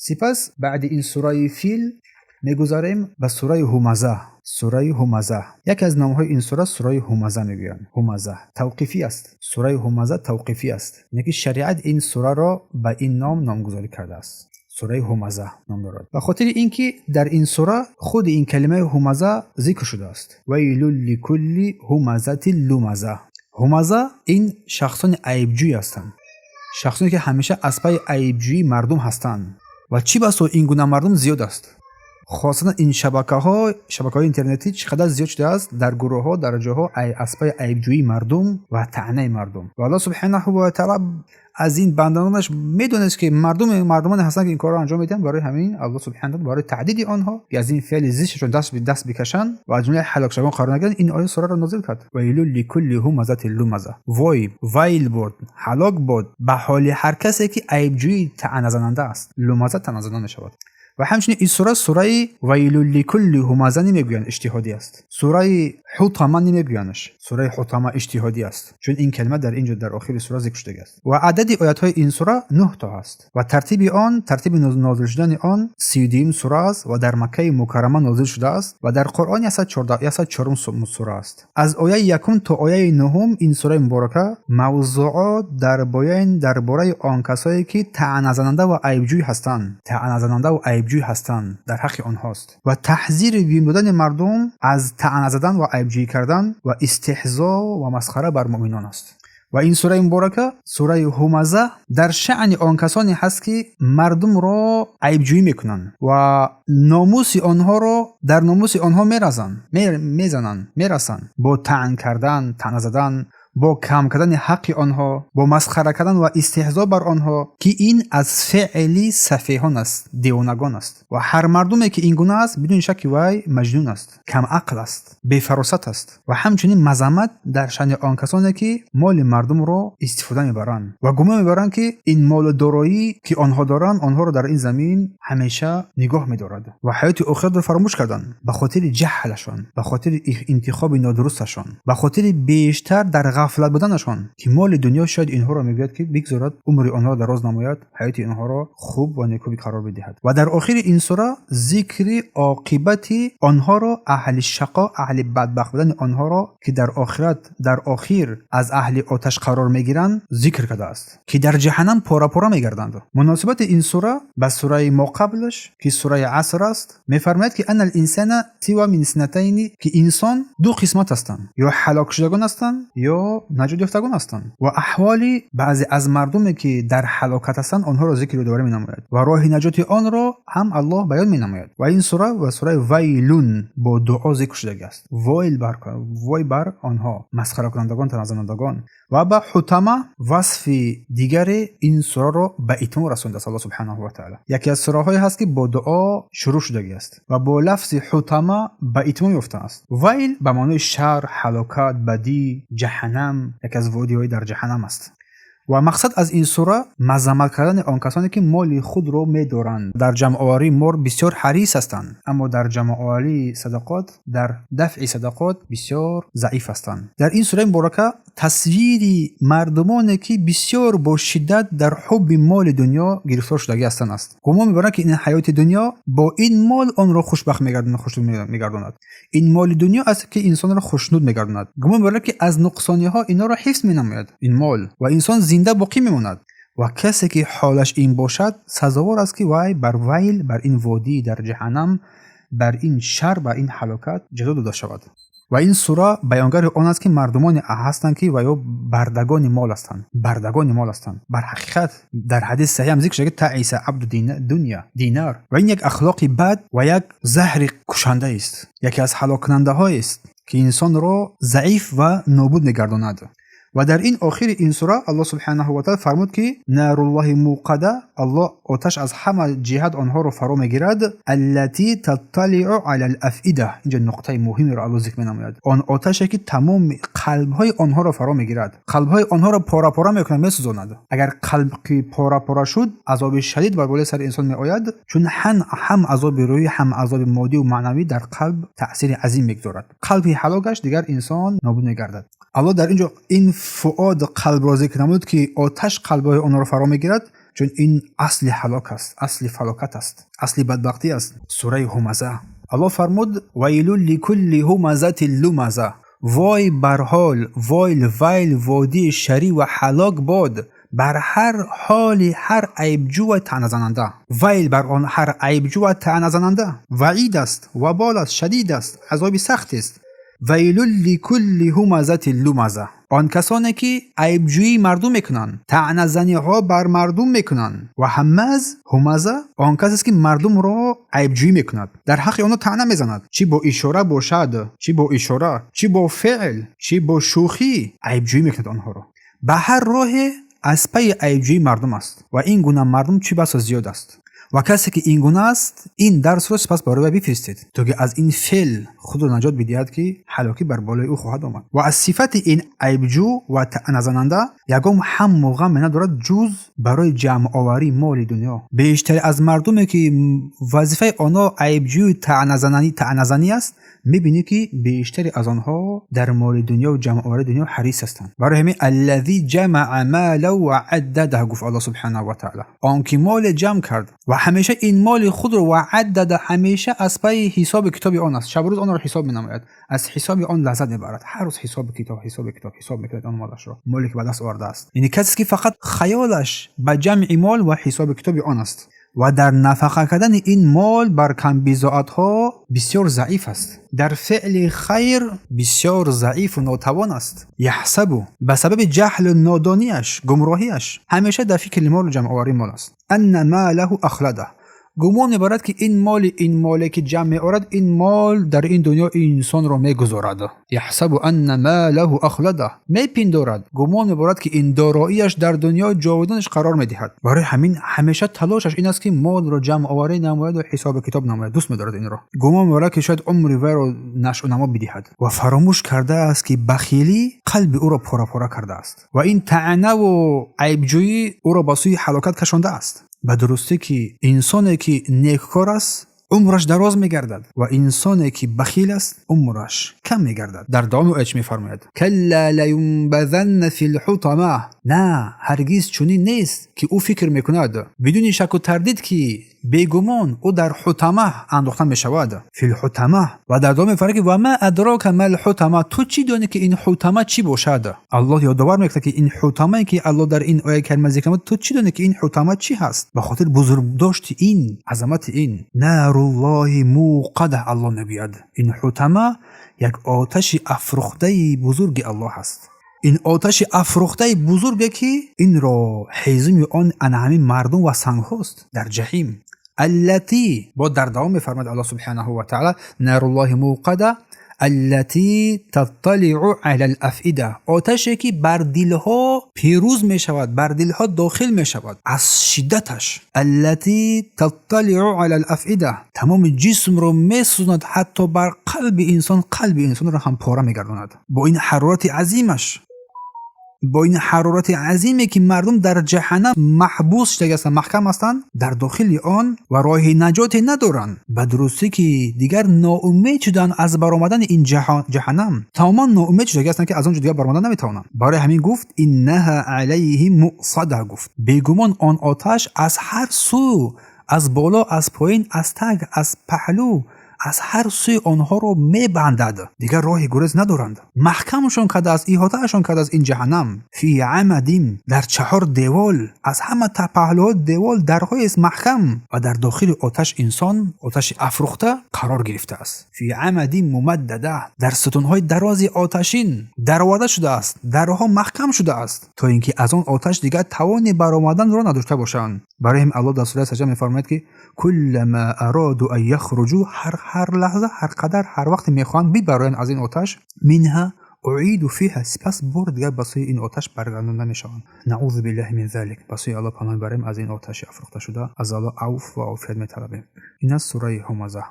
Сипас баъди ин сураи Фил мегузарем ба сураи Ҳумаза. Сураи Ҳумаза, яке аз номҳои ин сура сураи Ҳумаза мегӯянд. Ҳумаза тавқифӣ аст. Сураи Ҳумаза тавқифӣ аст, яъне ки шариат ин сураро ба ин ном номгузорӣ кардааст. Сураи Ҳумаза ном дорад ба хотири ин ки дар ин сура худи ин калимаи ҳумаза зикр шудааст: вайлун ликулли ҳумазати лумаза. Ҳумаза ин шахсони айбҷӯй ҳастанд, шахсоне ки ҳамеша аз пайи айбҷӯии мардум ҳастанд. Ва чӣ басо ин гуна мардум зиёд аст, хосатан ин шабакаҳо, шабакаҳои интернетӣ чӣ қадар зиёд шудааст, дар гурӯҳҳо, дар ҷоҳо аз пайи айбҷӯии мардум ва таънаи мардум. Ва Аллоҳ субҳанаҳу ва таъала аз ин бандаонаш медонист, ки мардумоне ҳастанд, ки ин корро анҷом медиҳанд. Барои ҳамин Аллоҳ субҳанаҳу барои таҳдиди онҳо, ки аз ин феъли зишташон даст бикашанд ва аз ҷумлаи ҳалокшавон қарор нагиранд, ин оя сураро нозил кард: вайлун ликулли ҳумазати лумаза. Вой, вайл бод, ҳалок бод ба ҳоли ҳар касе ки айбҷӯи таъназананда аст. Лумаза таъназананда мешавад. Ва ҳамчунин ин сура сураи вайлун ликулли ҳумаза намегӯянд, иҷтиҳодӣ аст. Сураи Ҳутама намегӯяндаш, сураи Ҳутама иҷтиҳодӣ аст, чун ин калима дар ин ҷо дар охири сура зикр шудагааст. Ва адади оятҳои ин сура нӯҳ то аст ва тартиби он, тартиби нозил шудани он 32-юм сура аст ва дар Маккаи Мукаррама нозил шудааст ва дар Қуръон 104-ум сура аст. Аз ояи якум то ояи нӯҳум ин сураи муборака мавзуот дар бораи он касое ки таъназананда ва айбҷӯй ҳастанд, таъназананда ва айбҷӯй ҳастанд, дар ҳаққи онҳост ва таҳзири бим додани мардум аз таъна задан ва айбҷӯӣ кардан ва истеҳзо ва масхара бар муъминон аст. Ва ин сураи муборака, сураи Ҳумаза, дар шаъни он касоне ҳаст, ки мардумро айбҷӯӣ мекунанд ва номуси онҳоро, дар номуси онҳо меразанд, мезананд, мерасанд бо таън кардан, таъна задан, бо кам кардани ҳаққи онҳо, бо масхара кардан ва истеҳзо бар онҳо, ки ин аз феъли сафеҳон аст, девонагон аст. Ва ҳар мардуме ки ин гуна аст, бидуни шакки вай маҷнун аст, камақл аст, бефаросат аст. Ва ҳамчунин мазаммат дар шаъни он касоне ки моли мардумро истифода мебаранд ва гумон мебаранд, ки ин молу дороӣ, ки онҳо доранд, онҳоро дар ин замин ҳамеша нигоҳ медорад ва ҳаёти охиратро фаромӯш карданд ба хотири ҷаҳлашон, ба хотири интихоби нодурусташон, ба хотири бештар дар ғафлат буданашон, ки моли дунё шояд инҳоро мегӯяд, ки бигзорад умри онҳоро дароз намояд, ҳаёти онҳоро хуб ва некӯбӣ қарор бидиҳад. Ва дар охири ин сура зикри оқибати онҳоро, аҳли шақо, аҳли бадбахт будани онҳоро, ки дар охират, дар охир аз аҳли оташ қарор мегиранд, зикр кардааст, ки дар ҷаҳаннам пора-пора мегарданд. Муносибати ин сура ба сураи моқаблаш, ки сураи Аср аст, мефармояд, ки анал инсана сива мин снатайни, ки инсон ду қисмат ҳастанд: ё ҳалокшудагон ҳастанд, ё наҷот ёфтагон ҳастанд. Ва аҳволи баъзе аз мардуме, ки дар ҳалокат ҳастанд, онҳоро зикр ёдоварӣ менамояд ва роҳи наҷоти онро ҳам Аллоҳ баён менамояд. Ва ин сура ва сураи Вайлун бо дуо зикр шудагиаст: вой бар, вой бар онҳо, масхаракунандагон, таназанандагон. Ва ба Ҳутама васфи дигаре ин сураро ба итмом расондааст Аллоҳ субҳанаҳу ва таала. Яке аз сураҳое ҳаст, ки бо дуо шурӯъ шудагиаст ва бо лафзи Ҳутама ба итмом ёфтааст. Вайл ба маънои шар, ҳалокат, бадӣ, ҷаҳаннам, яке аз водиҳои дар ҷаҳаннам аст. Ва мақсад аз ин сура мазаммат кардани он касоне, ки моли худро медоранд, дар ҷамъоварии мол бисёр ҳарис ҳастанд, аммо дар ҷамъоварии садақот, дар дафъи садақот бисёр заиф ҳастанд. Дар ин сураи муборака тасвири мардумоне, ки бисёр бо шиддат дар ҳубби моли дунё гирифтор шудагӣ ҳастанд, аст. Гумон мебаранд, ки ин ҳаёти дунё бо ин мол онро хушбахт мегардонад, хушнуд мегардонад. Ин моли дунё аст, ки инсонро хушнуд мегардонад. Гумон мебаранд, ки аз нуқсониҳо инҳоро ҳифз менамояд ин мол ва инсон зинда боқӣ мемонад. Ва касе ки ҳолаш ин бошад, сазовор аст, ки вай бар вайл, бар ин водии дар ҷаҳаннам, бар ин шар, бар ин ҳалокат ҷазо дода шавад. Ва ин сура баёнгари он аст, ки мардумоне ҳастанд, ки ва ё бардагони мол ҳастанд, бардагони мол ҳастанд. Бар ҳақиқат дар ҳадиси саҳеҳ ҳам зикр шуда ки таиса абду дунья динар. Ва ин як ахлоқи бад ва як заҳри кушандаест, яке аз ҳалоккунандаҳоест, ки инсонро заиф ва нобуд мегардонад. Ва дар ин охири ин сура Аллоҳ субҳанаҳу ва таала фармуд, ки наруллоҳи муқада, Аллоҳ оташ аз ҳама ҷиҳат онҳоро фаро мегирад, аллати татталиу ала лафида. Инҷо нуқтаи муҳимеро Аллоҳ зикр менамояд: он оташе, ки тамоми қалбҳои онҳоро фаро мегирад, қалбҳои онҳоро пора-пора мекунад, месӯзонад. Агар қалб ки пора-пора шуд, азоби шадид бар болои сари инсон меояд, чун ҳам азоби рӯҳӣ, ҳам азоби моддиву маънавӣ дар қалб таъсири азим мегузорад. Қалби ҳалок гашт, дигар инсон нобуд мегардад. Аллоҳ дар ин ҷо ин фуод, қалбро зикр намуд, ки оташ қалбҳои онҳоро фаро мегирад. Чун ин асли ҳалок аст, асли фалокат аст, асли бадбахтӣ аст. Сураи Ҳумаза. Аллоҳ фармуд: ويل لكل همزة لمزة. Вой бар ҳол, войл, вайл, водии шарӣ ва ҳалок бод бар ҳар ҳоли ҳар айбҷӯ ва таъназананда. Вайл бар он ҳар айбҷӯ ва таъназананда. Ваъид аст, вабол аст, шадид аст, азоби сахтест. ويل لكل همزة لمزة. Он касоне ки айбҷӯии мардум мекунанд, таъназаниҳо бар мардум мекунанд. Ва ҳамаз, ҳумаза он касест, ки мардумро айбҷӯӣ мекунад, дар ҳаққи онҳо таъна мезанад, чӣ бо ишора бошад, чӣ бо ишора, чӣ бо феъл, чӣ бо шӯхӣ айбҷӯӣ мекунад онҳоро. Ба ҳар роҳе аз пайи айбҷӯии мардум аст. Ва ин гуна мардум чӣ басо зиёд аст. Ва касе ки ин гуна аст, ин дарсро сипас барои вай бифиристед, то ки аз ин феъл худро наҷот бидиҳад, ки ҳалокӣ бар болои ӯ хоҳад омад. Ва аз сифати ин айбҷӯ ва таъназананда ягон ҳамму ғаме надорад, ҷуз барои ҷамъоварии моли дунё. Бештаре аз мардуме ки вазифаи онҳо айбҷӯю таъназанӣ аст, мебинӣ, ки бештаре аз онҳо дар моли дунё ва ҷамъоварии дунё ҳарис ҳастанд. Барои ҳамин الذي جمع مالا وعدده гуфт Аллоҳ سبحانه وتعالى. Он ки моле ҷамъ кард ва ҳамеша ин моли худро وعدده, ҳамеша аз пайи ҳисоби китоби он аст, шабу рӯз онро ҳисоб менамояд, аз ҳисоби он лаззат мебарад. Ҳар рӯз ҳисоби китоб, ҳисоби китоб, ҳисоб мекунад он молашро, моле ки ба даст овардааст. Яъне касе ки фақат хаёлаш ба ҷамъи мол ва ҳисоби китоби он аст ва дар нафақа кардани ин мол бар камбизоатҳо бисёр заиф аст, дар феъли хайр бисёр заифу нотавон аст. يحسب, ба сабаби ҷаҳлу нодониаш, гумроҳиаш ҳамеша дар фикри молу ҷамъоварии мол аст. أن ماله أخلده. Гумон мебарад, ки ин моли, ин моле ки ҷамъ меорад, ин мол дар ин дунё инсонро мегузорад. يحسب أن ماله أخلده. Мепиндорад, гумон мебарад, ки ин дороияш дар дунё ҷовидонаш қарор медиҳад. Барои ҳамин ҳамеша талошаш ин аст, ки молро ҷамъоварӣ намояду ҳисоби китоб намояд. Дӯст медорад инро, гумон мебарад, ки шояд умри вайро нашъунамо бидиҳад. Ва фаромӯш кардааст, ки бахилӣ қалби ӯро пора-пора кардааст ва ин таънаву айбҷӯӣ ӯро ба сӯи ҳалокат кашондааст. Ба дурустӣ, ки инсоне ки неккор аст, умраш дароз мегардад ва инсоне ки бахил аст, умраш кам мегардад. Дар давоми оя чӣ мефармояд? كلا لينبذن في الحطمة. На, ҳаргиз чунин нест, ки ӯ фикр мекунад. Бидуни шаку тардид, ки бегумон ӯ дар ҳутама андохта мешавад. في الحطمة. Ва дар давом мефармояд, ки وما أدراك ما الحطمة. Ту чӣ донӣ, ки ин ҳутама чӣ бошад? Аллоҳ ёдовар мекунад, ки ин ҳутамае ки Аллоҳ дар ин ояи карима зикр намуд, ту чӣ донӣ, ки ин ҳутама чӣ ҳаст? Ба хотири бузургдошти ин, азамати ин. نار الله الموقدة. Аллоҳ мегӯяд, ин ҳутама як оташи афрӯхтаи бузурги Аллоҳ аст. Ин оташи афрӯхтаи бузурге, ки инро ҳезуми он ана ҳамин мардум ва сангҳост дар ҷаҳим. التي, бо дар давом мефармояд Аллоҳ سبحانه وتعالى: نار الله الموقدة التي تطلع على الأفئدة. Оташе ки бар дилҳо пирӯз мешавад, бар дилҳо дохил мешавад аз шиддаташ. التي تطلع على الأفئدة. Тамоми ҷисмро месӯзонад, ҳатто бар қалби инсон, қалби инсонро ҳам пора мегардонад бо ин ҳарорати азимаш, бо ин ҳарорати азиме, ки мардум дар ҷаҳаннам маҳбус шудагӣ ҳастанд, маҳкам ҳастанд дар дохили он ва роҳи наҷоте надоранд. Ба дурустӣ, ки дигар ноумед шуданд аз баромадани ин ҷаҳаннам, тамоман ноумед шудагӣ ҳастанд, ки аз он ҷо дигар баромадан наметавонанд. Барои ҳамин гуфт: إنها عليهم مؤصدة. Гуфт, бегумон он оташ аз ҳар сӯ, аз боло, аз поин, аз таг, аз паҳлӯ, аз ҳар сӯи онҳоро мебандад. Дигар роҳи гурез надоранд, маҳкамшон кардааст, иҳотаашон кардааст ин ҷаҳаннам. في عمد, дар чаҳор девол, аз ҳама паҳлӯҳо девол, дарҳоест маҳкам ва дар дохили оташ инсон, оташи афрӯхта қарор гирифтааст. في عمد ممددة. Дар сутунҳои дарози оташин дароварда шудааст, дарҳо маҳкам шудааст, то ин ки аз он оташ дигар тавони баромаданро надошта бошанд. Барои ҳамин Аллоҳ дар сураи Саҷда мефармояд, ки كلما أرادوا أن يخرجوا, ҳар лаҳза, ҳар қадар, ҳар вақте мехоҳанд бибароянд аз ин оташ, منها أعيدوا فيها, сипас бори дигар ба сӯи ин оташ баргардонда мешаванд. نعوذ بالله من ذلك. Ба сӯи Аллоҳ паноҳ мебарем аз ин оташи афрӯхташуда. Аз Аллоҳ авф ва офият металабем. Ин аст сураи Ҳумаза.